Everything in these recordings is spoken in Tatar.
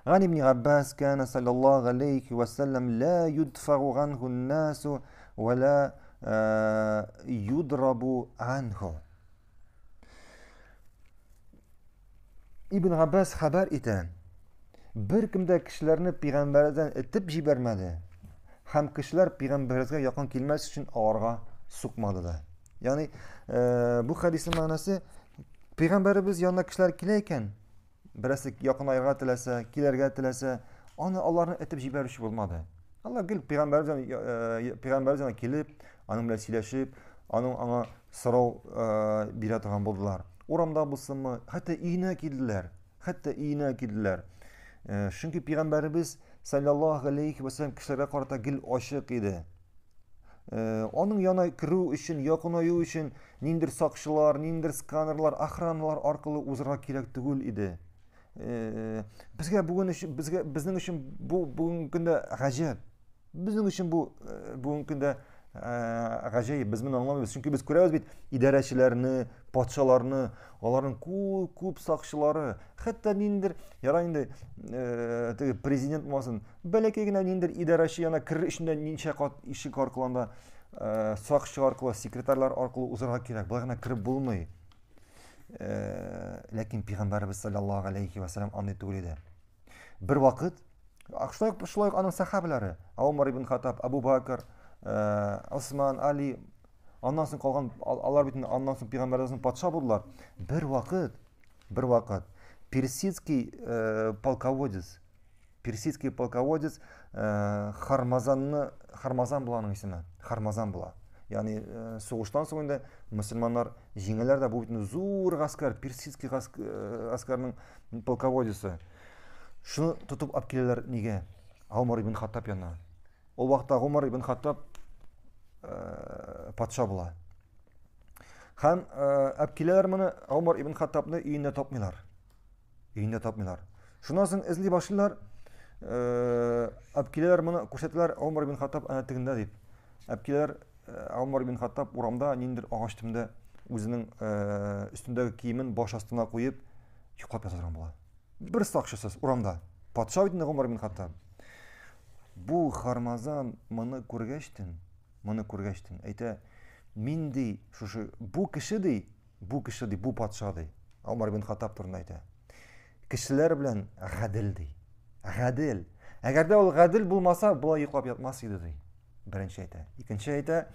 Ган ибн Аббас кана саллаллаху алейхи ва саллям ла юдфагу анху ан-насу ва ла юдрабу анху. Ибн Аббас хәбәр итә. Беркем дә кешеләрне пәйгамбәрдән этеп җибәрмәде һәм кешеләр пәйгамбәргә якын килмәс өчен аларга сукмады да. Ягъни бу хәдиснең мәгънәсе пәйгамбәребез янына кешеләр килә икән, берәрсе якынаерга теләсә, килергә теләсә, аны аларны этеп җибәрүче булмады. Алар гел пәйгамбәребез пәйгамбәребез янына килеп, аның белән сөйләшеп, аның аңа сорау бирә торган булдылар. Урамда булсынмы, хәтта өенә килделәр. Хәтта өенә килделәр. Чөнки пәйгамбәребез саллаллаһу алейхи ва саллям кешеләргә карата гел ачык иде. Аның янына керү өчен, якынаю өчен ниндер сакчылар, ниндер сканерлар, охраналар аркылы узырга кирәк түгел иде. Безгә бүген өчен, безгә безнең өчен бу бүгенге көндә гаҗәп. Безнең өчен бу бүгенге көндә гаҗәеп, без моны аңламыйбыз. Чөнки без күрәбез бит идарәчеләрне, патшаларны, аларның күп-күп сакчылары, хәтта ниндидер, ярай инде, теге президент булмасын, бәләкәй генә ниндидер идарәче янына керер өчен дә ничә кат ишек аркылы анда сакчы аркылы, секретарьлар аркылы узарга кирәк. Болай гына кереп булмый. Ләкин пәйгамбәребез саллаллаһу алейхи ва саллям андый түгел иде. Бер вакыт шулай ук шулай ук аның сахабалары Умар ибн Хаттаб, Абу Бакр, Осман, Али, аннан соң калган алар бит аннан соң пәйгамбәрдән соң патша булдылар. Бер вакыт, бер вакыт персидский полководец, персидский полководец Хармазанны, Хармазан була аның исеме, Хармазан була. Ягъни сугыштан соң инде мөселманнар җиңәләр дә, бу бит зур гаскәр, персидский гаскәрнең полководецы. Шуны тотып алып киләләр нигә? Гомар ибн Хаттаб янына. Ул вакытта Гомар ибн Хаттаб патша була. Һәм алып киләләр моны, Гомар ибн Хаттабны өендә тапмыйлар. Өендә тапмыйлар. Шуннан соң эзли башлыйлар. Алып киләләр моны, күрсәтәләр Гомар ибн Хаттаб әнә тегендә дип. Алып киләләр Гомар ибн Хаттаб урамда ниндидер агач төбендә үзенең өстендәге киемен баш астына куеп йоклап ята торган була. Бер сакчысыз урамда. Патша бит инде Гомар ибн Хаттаб. Бу Хармазан моны күргәчтен, моны күргәчтен әйтә, мин ди, шушы бу кеше ди, бу кеше ди, бу патша ди. Гомар ибн Хаттаб турында әйтә. Кешеләр белән гадел ди. Гадел. Әгәр дә ул гадел булмаса, болай йоклап ятмас иде ди. Беренче әйтә. Икенче әйтә,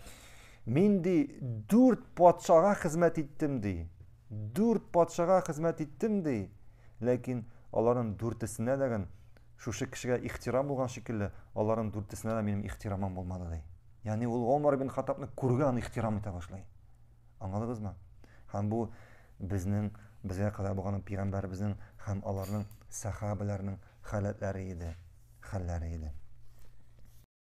мин ди дүрт патшага хезмәт иттем ди. Дүрт патшага хезмәт иттем ди. Ләкин аларның дүртесенә дә шушы кешегә ихтирам булган шикелле, аларның дүртесенә дә минем ихтирамым булмады ди. Ягъни ул Гомар ибн Хаттабны күргән аны ихтирам итә башлый. Аңладыгызмы? Һәм бу безнең безгә кадәр булган пәйгамбәребезнең һәм аларның сахабаларының халәтләре иде. Хәлләре иде.